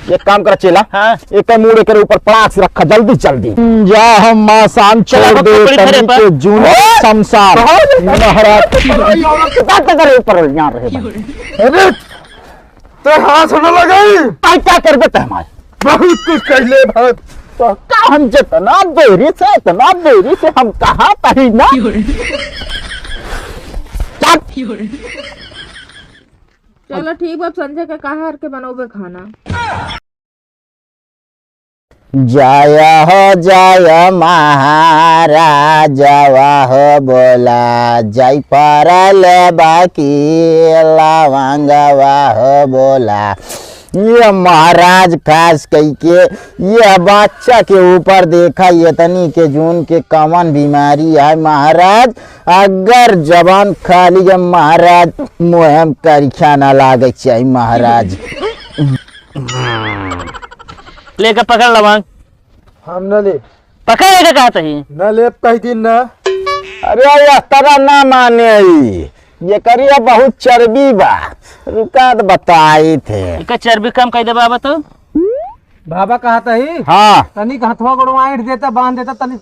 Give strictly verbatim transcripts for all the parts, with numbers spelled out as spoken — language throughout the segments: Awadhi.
एक काम कर चेला, हाँ। एक मूड़ एकर ऊपर पड़ाक से रखा, जल्दी जल्दी। जा हम मासान चला, छोड़ दे बकरी धरे तनी पर। के जून ओए! शमशान। कहाँ ले? महाराज। बात करे ऊपर यहाँ रहे बा। अरे, ते हाथ न लगाई। आई क्या करबे ते हमारे? बहुत कुछ कहले भाई। तो का हम जितना देरी से, इतना देरी से हम कहा तही ना। चल। चलो ठीक बा, अब संझा के कहा हर के बनौबे खाना। जय हो जय महाराजवा हो बोला, जय परल बाकी लवंगवा हो बोला। ये महाराज खास कई के ये बच्चा के ऊपर देखा, ये तनी के जून के कमन बीमारी है महाराज। अगर जबान खाली है महाराज, मुहम करिखा ना लागे चाहिए महाराज। लेके पकड़ लवांग। हम न ले। पकड़ लेके कहा तही। न लेब कही दिन न। अरे, ये तरह ना माने ई। ये करिया बहुत चर्बी बा। रुका त बताई थे। एकर चर्बी कम कर दे बाबा तो। बाबा कहा तही। हाँ। तनी हथवा गोड़वा ऐंठ देता, बांध देता तनी।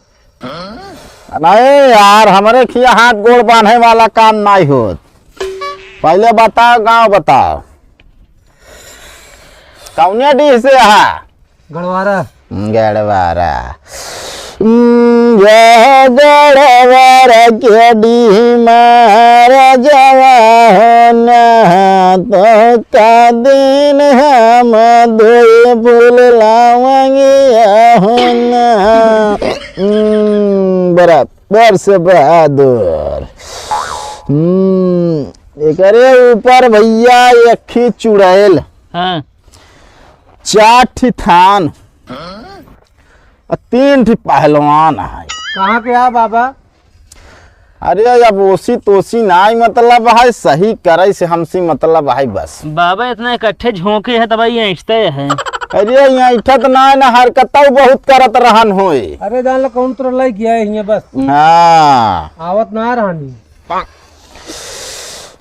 नहीं यार, हमरे खिया हाथ गोड़ बांधे वाला काम नहीं होत। पहले बताओ, गांव बताओ, कौने डीह से हा? गड़वारा। गड़वारा। हम्म, यह गड़वारा के डीह महाराजवा हो ना, तो का दिन हम धोए फूल लवंगिया हो ना। हम्म, बराबर से बहादुर। हम्म, एकरे ऊपर भैया एक ही चुड़ैल। हाँ। चार ठी थान, आ तीन ठी पहलवान है। कहाँ के आ बाबा? अरे, अब ओसी तोसी नाई मतलब है, सही करे से हमसे मतलब है बस। बाबा इतना इकट्ठे झोंके है तब ये ऐंठते है। अरे, ये ऐंठत ना है ना, हरकतौ बहुत करत रहन होए। अरे, जान लो कौन तोरा लई गया है हियाँ बस। हाँ। आवत ना रहनी।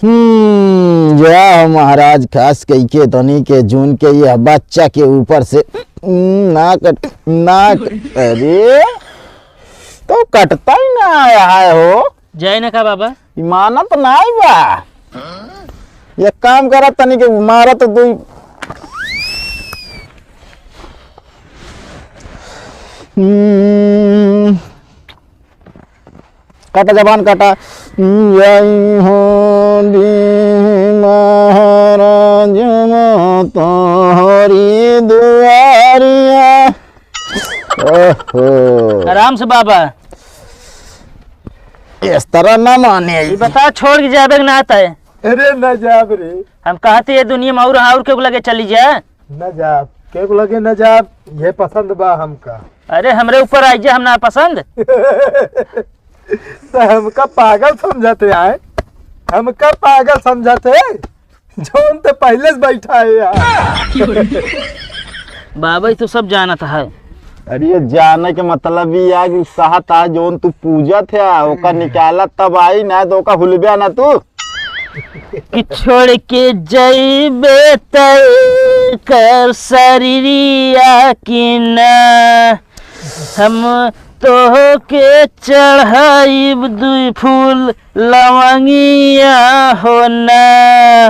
हम्म, जा महाराज, खास कई के तनी के जून के यह बच्चा के ऊपर से, हम्म, ना कट, ना कट, अरे, तो कटता ही ना आया है हो। जाए ना का बाबा? इमानत नाई बा। एक काम करा, तनी के मारा तो दुई। हम्म। काटा जबान काटा। जय हो दी महाराज तोहरी दुआरिया। ओहो। आराम से बाबा। इस तरह ना माने। ये बता, छोड़ के जाबे के ना आता है? अरे ना जाब रे। हम कहते ये दुनिया में और, और केहू लगे चली जा। न जाब, केहू लगे न जाब, ये पसंद बा हमका। अरे, हमरे ऊपर आई जे, हम ना पसंद। तो हमका पागल समझते आए, हमका पागल समझते, जौन ते पहले से बैठा है यहाँ। बाबा, ये तो सब जानत है। अरे, ये जाने के मतलब ई है कि सहत है, जौन तू पूजत है, ओका निकालत तब आई ना, तो ओका हुलब्या ना तू। कि छोड़ के जइबे तय कर शरीरिया कि ना, हम तोहके चढ़ाइब दुई फूल लवंगिया हो ना।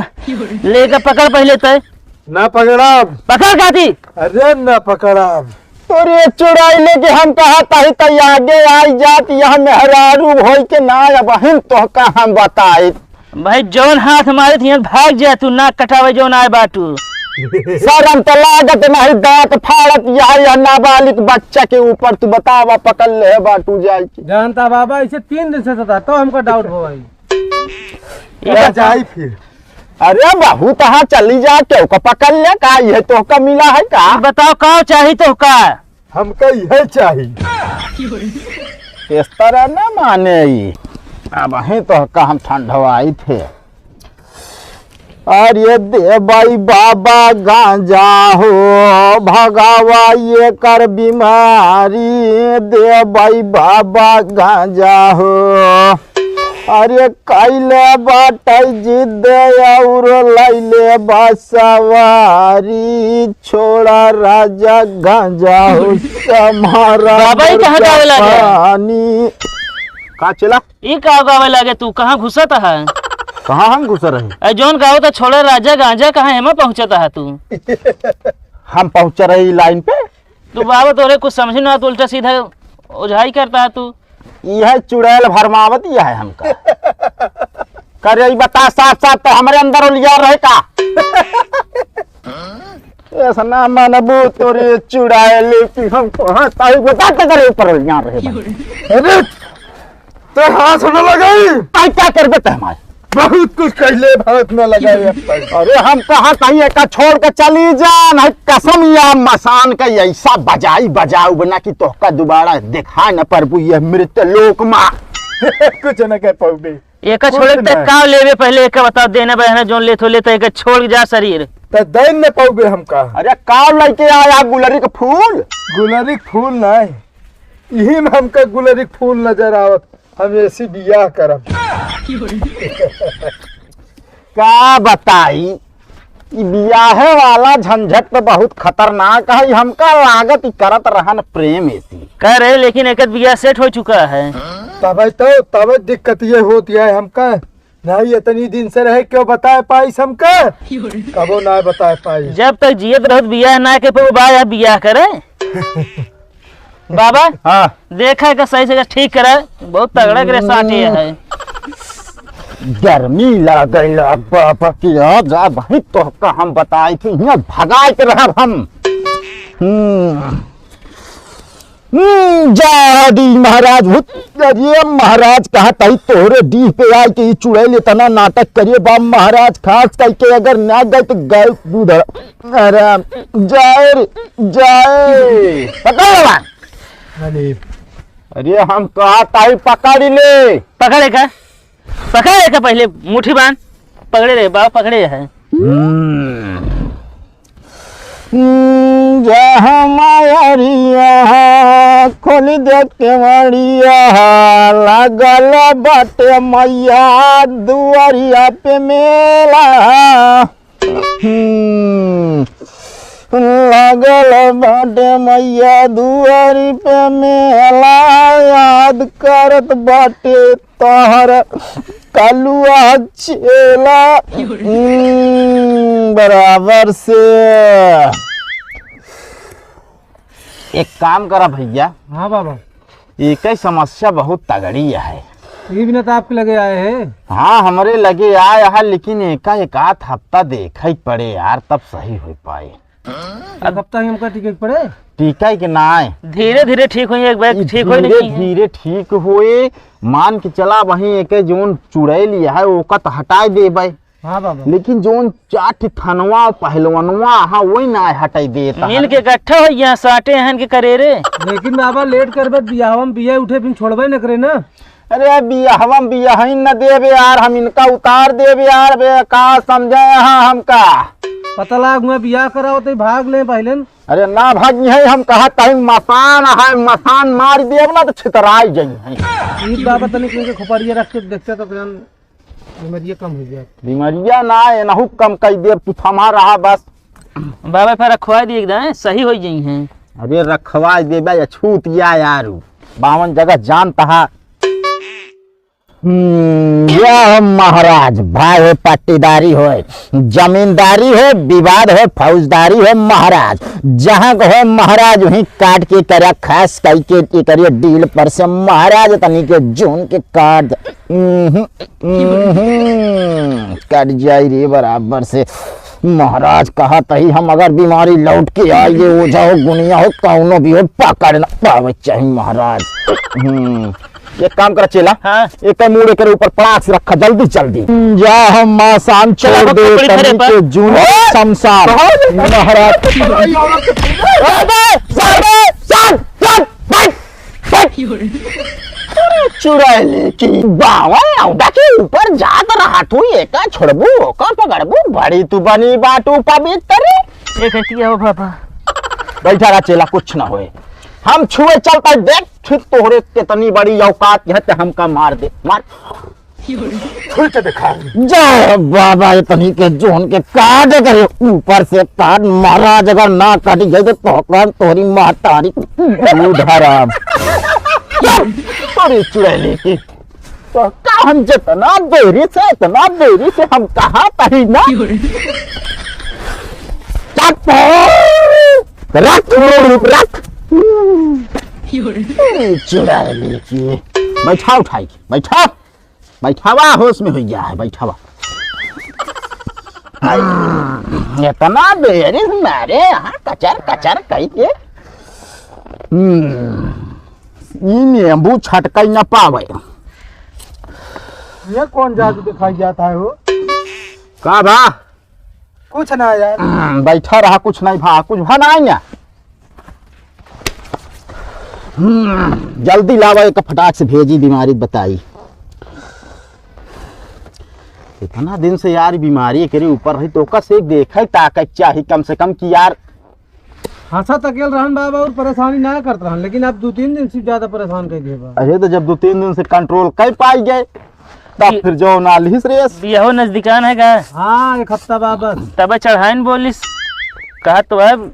लेके पकड़ पहले तय। ना पकड़ब। पकड़ काती। अरे ना पकड़ब। तोरे चुड़ैले के हम कहत हई त आगे आई जात, यहाँ मेहरारू होई के ना अबहिन तोहका हम बताई। भाई, जौन हाथ मारे त यहाँ भाग जा तू, नाक कटावे जौन आए बाटू। शर्म त लागत नहीं, दांत फाड़त यहाँ, यह नाबालिग बच्चा के ऊपर तू बतावा, पकड़ ले बाटू जाए के। जानता बाबा, इसे तीन दिन से सता, तो हमका डाउट हो भाई। या जाई फिर। अरे बाबू, तहाँ चली जा, केहू का पकड़ ले का? ये तोहका मिला है का? बताओ, का चाही तोहका? हमका यह चाही। इस तरह न माने ई। अबहीं तोहका हम ठंडवाई थे। अरे दे भाई बाबा गांजा हो, भगावा ये कर बीमारी, दे भाई बाबा गांजा हो। अरे कइले बाटे जिद और लइले बा सवारी, छोड़ा राजा गांजा हो समारा बाबा, ई कहाँ गावे लागे? पानी। का चेला? ई का गावे लागे तू? कहाँ घुसत है? कहाँ हम घुस रहे? ए, जौन गावत है छोड़ा राजा गांजा, कहाँ एमा पहुँचत है तू? हम पहुँच रहे ई लाइन पे। तू बाबा तोरे कुछ समझ ना, तू उल्टा सीधा ओझाई करता है तू। यह चुड़ैल भरमावत यह है हमका। करे ई बता साफ साफ तो हमरे अंदर उलिया रहे का? ऐसा ना मानबू तोरे चुड़ैल कि हम कहाँ ताई बता के करे ऊपर उलिया रहे बा। अरे तो हाथ न लगाई। ताई क्या करबे ते हमारे? बहुत कुछ कहले, हाथ न लगाई अब तक। अरे हम कहा ताई एका छोड़ के चली जा, नहीं कसम या मसान का ऐसा बजाई बजाऊ बना कि तोहका दोबारा दिखाई न परबू ये मृत लोक मा। कुछ न कह पाऊबे। एका छोड़े कुछ ते ना। का लेबे पहले एका बता देना बहना जौन लेत हो लेता एका छोड़ जा शरीर। त दैन न पाऊबे हमका। अरे का लइके आया गुलरी के फूल? गुलरी के फूल नहीं, यही में हमका गुलरी के फूल नजर आवत। हम ऐसी बियाह करब। का बताई, ई बियाहे वाला झंझट तो बहुत खतरनाक है। हमका लागत ई करत रहन प्रेम ऐसी। कह रहे, लेकिन एक बियाह सेट हो चुका है। तबे तो, तबे दिक्कत ये होती है हमका। नहीं, इतनी दिन से रहे, क्यों बताए पाइस हमका? कबो ना बताए पाइस। जब तक जियत रहत बियाह ना के पे, बा या बियाह करे। बाबा, हाँ। देखा के सही से ठीक करे, बहुत तगड़ा के साटे है। गर्मी लागल बाबा की, आ जा भाई, तोहका हम बताई कि यहाँ भगाए के रहब हम। हम्म। हम्म, जा दी महाराज भूत। अरे महाराज, कहा ताई तोहरे डीह पे आए के ई चुड़ैल इतना नाटक करिए बा महाराज, खास करके अगर ना गए तो गए दूध। अरे जाए रे, जाए। पकड़ लो बा। अरे। अरे हम कहा ताई पकड़ ले। पकड़े का? पकड़े का पहले मुट्ठी बांध। पकड़े रहे बाबा, पकड़े है। हम्म। हम्म, जहाँ मायरिया खोल दे केवड़िया, लागल बाटे मैया दुआरिया पे मेला। हम्म, लागल बाटे मैया दुआरी पे मेला, याद करत बाटे तोहर कलुआ चेला। हम्म, बराबर से। एक काम करा भैया। हाँ बाबा। एकै समस्या बहुत तगड़ी है। ई बिना तो आपके लगे आए हैं। हाँ, हमरे लगे आए है, लेकिन एका एक आध हफ्ता देखे पड़े यार, तब सही हो पाए। एक हफ्ता ही हमका टिके के पड़े? टिके के नाय। धीरे धीरे ठीक होई, एक बार ई ठीक होई धीरे नहीं है। धीरे ठीक होए। मान के चला, वहीं एके जोन चुड़ैल है, ओका तो हटाए देबे। हाँ बाबा। लेकिन जोन चार ठे थनवा पहलवनवा हा, वही ना हटाई देत मिल है। के इकट्ठा हो यहाँ साटे हन के करे रे। लेकिन बाबा लेट करबे, बियाहवा में बिया उठे, फिर छोड़बे न करे ना। अरे बियाहवा में बियाह ही न देबे यार, हम इनका उतार देबे यार, बे का समझे यहाँ हमका। पता लाग हुआ बियाह कराओ तो भाग ले पहले न। अरे ना भागी है, हम कहा ताई मसान है, मसान मार देब ना तो छितराई जाई है। ई बाबा तनिक इनके खोपड़िया रख के देखते तो फिर हम बीमारिया कम हो जाए। बीमारिया ना, एनहू कम कई देब, तू थमा रहा बस। बाबा फिर रखवा दी एकदम, सही हो जाई हैं। अरे रखवा देबे या छूत या यार, बावन जगह जानता है। हम्म, यह महाराज, भाई हो, पट्टीदारी होय, जमींदारी होय, विवाद होय, फौजदारी होय, महाराज, जहाँ के होय महाराज, वहीं काट के करे, खास कई के एकरे डील पर से महाराज तनी के जून के काट दे। उहुं, उहुं, कट जाई रे बराबर से। महाराज कहा तही हम अगर बीमारी लौट के आई, ये ओझा हो, गुनिया हो, कौनो भी हो, पकड़ ना पावे चाही महाराज। हम्म, एक काम करा चेला, हाँ। एक मूड़ एकरे ऊपर पड़ाक से रखा, जल्दी जल्दी। जा हम आसान चला, छोड़ दे, पकड़ी धरे तनी पर। के जून ओए! शमशान। कहाँ? महाराज। अरे, अरे, अरे, अरे, अरे, अरे, चुड़ैल की बावल लौंडा के ऊपर जात रहा तू, एका छोड़बू, ओका पकड़बू, बड़ी तू बनी बाटू पवित्र। ए बेटिया हो बाबा। बैठा रहा चेला, कुछ ना होए। हम छुए चलता देख, फिर तोहरे कितनी बड़ी औकात है, ते हमका मार दे, मार। छुई के देखा। जा बाबा, इतनी के जोन के काट करे, ऊपर से काट, महाराज अगर ना काटी गई तो तोहका तोहरी महतारी दूध हराम। तोरी चुड़ैली की। तो का हम जितना देरी से, इतना देरी से हम कहा तही ना। चुप! रख, रख। अरे चुड़ैल की। बैठा उठाई, बैठा। बैठावा, होश में हो गया है, बैठावा। इतना देरी से मारे यहाँ कचर कचर कई के। हम्म, ई नींबू छटकाई ना पावे। ये कौन जादू दिखाई जाता है वो? का बा? कुछ ना यार। बैठा रहा, कुछ नहीं भा, कुछ भा नहीं है। हम्म, जल्दी लावा, एक फटाक से भेजी, बीमारी बताई। इतना दिन से यार बीमारी एकरे ऊपर रही, तो ओकर से देखे ताके चाही कम से कम कि यार। हंसत अकेल रहन बाबा और परेशानी ना करत रहन, लेकिन अब दो तीन दिन से ज्यादा परेशान कर दिए बा। अरे तो जब दो तीन दिन से कंट्रोल कर पाई गए, तब ये फिर जो ना लिहिस रेस। बियाहो नजदीकान है का? हाँ, एक हफ्ता बाद बस। तबे चढ़ाइन बोलिस, कहा तो अब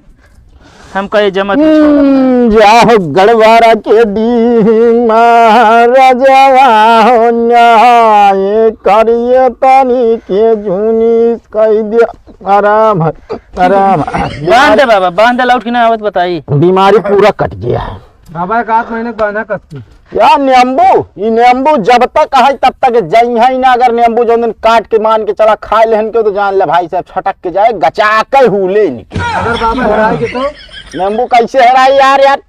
हम कहे जमत नहीं छोड़ब। हम्म, जाहो गड़वारा के डी महाराजवा हो न्याय करिए तनी के जूनी कह दिया। आराम है, आराम है। बांध दे बाबा, बांध दे, लौट के ना आवत बताई। बीमारी पूरा कट गया है। बाबा, एक आध महीने के बाद ना कटती। यार, नींबू, ई नींबू जब तक है, तब तक जइहै ना। अगर नींबू जौन दिन काट के, मान के चला, खाए लेहन के, तो जान ले भाई साहब, छटक के जाए, गचा के हूले इनके। अगर बाबा हेराए के तो? नींबू कैसे हेराई यार, यार?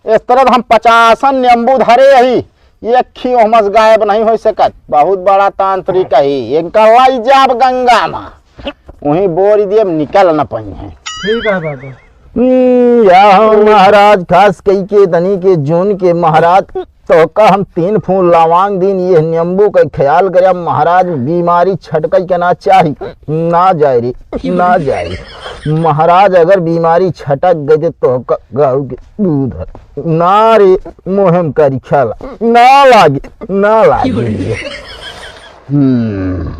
इस तरह हम पचासन नींबू धरे ही, एक ही ओहमस गायब नहीं हो सकत। बहुत बड़ा तांत्रिक है, इनका लाई जाब गंगा मा। वहीं बोरी दिए, निकल न पाई हैं। ठीक है बाबा। हम्म, या हो महाराज, खास कई के तनी के जून के महाराज, तो का हम तीन फूल लवांग दीन, ये नींबू का ख्याल करे महाराज, बीमारी छटकई के ना चाही, ना जाए रे, ना जाए रे। महाराज अगर बीमारी छटक गई तो का गाँव के दूध है। ना रे, मोहम करी ख्याल, ना लागे, ना लागे। हम्म।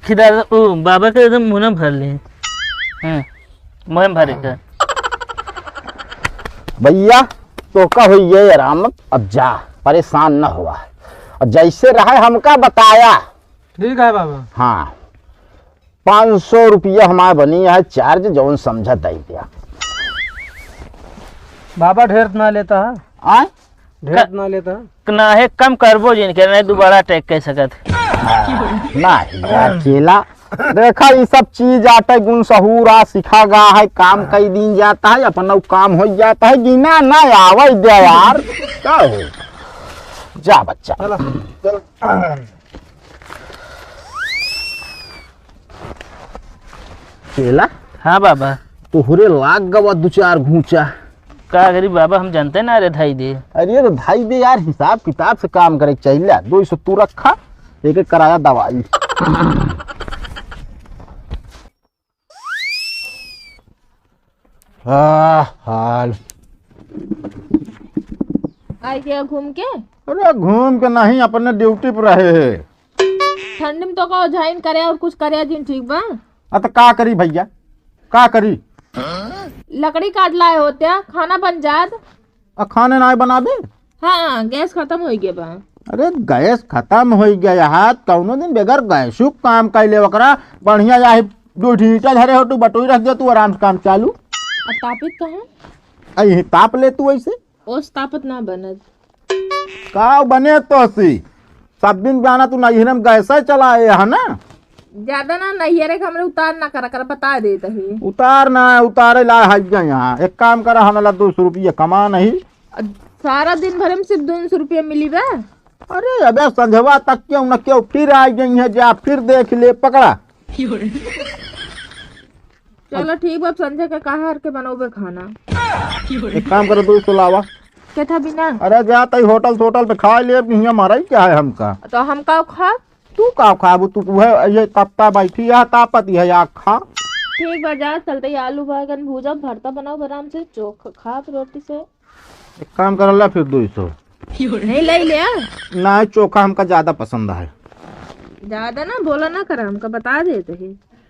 खिदा, ओ, बाबा के एकदम मुंह ना भर ले। हाँ, मुंह में भरे के। भैया, तो का होइए आराम, अब जा, परेशान न हुआ। और जैसे रहे हमका बताया। ठीक है बाबा। हाँ, पाँच सौ रुपया हमार बनी है चार्ज, जौन समझा दे दिया। बाबा ढेर ना लेता है। आय? ढेर क-, ना लेता। ना है, कम करबो जिन के, नहीं दोबारा अटैक कर सकत। हाँ, ना, यार, अकेला। देखा, ई सब चीज आटे गुण सहूर आ सिखा गा है, काम कई दिन जाता है, अपना उ काम हो जाता है, गिना ना आवे दे यार। का हो? जा बच्चा। चला, चल। चेला? हाँ बाबा। तोहरे लाग गवा दो चार घूंचा। का करी बाबा, हम जानते ना रे धाई दे। अरे तो धाई दे यार, हिसाब किताब से काम करे के चाहिए। ला, दो सौ तू रखा, एक एक कराया दवाई। आह, हाल। आई गया घूम के? अरे घूम के नहीं, अपने ड्यूटी पर रहे है। ठंडी में तो कहो झाइन करे और कुछ करे जिन, ठीक बा? आ तो का करी भैया, का करी? लकड़ी काट लाए होते, खाना बन जात। आ खाने ना बनाबे? हाँ, गैस खत्म हो गया बा। अरे गैस खत्म हो गया, हाथ कौनो दिन बगैर गैसु काम कैले ओकरा बढ़िया, या दो ईंटा धरे हो तू, बटोई रख दे तू, आराम से काम चालू। आ तापित कहाँ? आ यही ताप ले तू ऐसे। ओस तापत ना बनत। का बने तो सी? सब दिन जाना तू नैहरे में गैसे चलाए है ना? ज्यादा ना नैहरे के हमरे उतार ना करा कर, बता देत ही। उतार ना, उतारे ला है क्या यहाँ? एक काम करा, हमें ला दो सौ रुपया कमा नहीं। अ, सारा दिन भरे में सिर्फ दो सौ रुपया मिली बा। अरे अबे संझवा तक क्यों न क्यों फिर आ गई है, जा फिर देख ले, पकड़ा। चलो ठीक बा, अब संझा के कहाँ हर के बनोबे खाना? एक काम करो, दो सौ लावा। के था बिना? अरे जा तई होटल सोटल पे खा ले, अब हियाँ मारा ही क्या है हमका? तो हम का खा? तू का खाबू? तू वह ये तत्ता बैठी है, तापत है, या खा। ठीक बा, जा चलते ही आलू बैगन भूजा, भरता बनाओ आराम से, चोखा खाब रोटी से। एक काम कर ला फिर दो सौ। नहीं ले ले। ना, चोखा हमका ज्यादा पसंद है। ज्यादा ना बोला ना करा, हमका बता देते ही।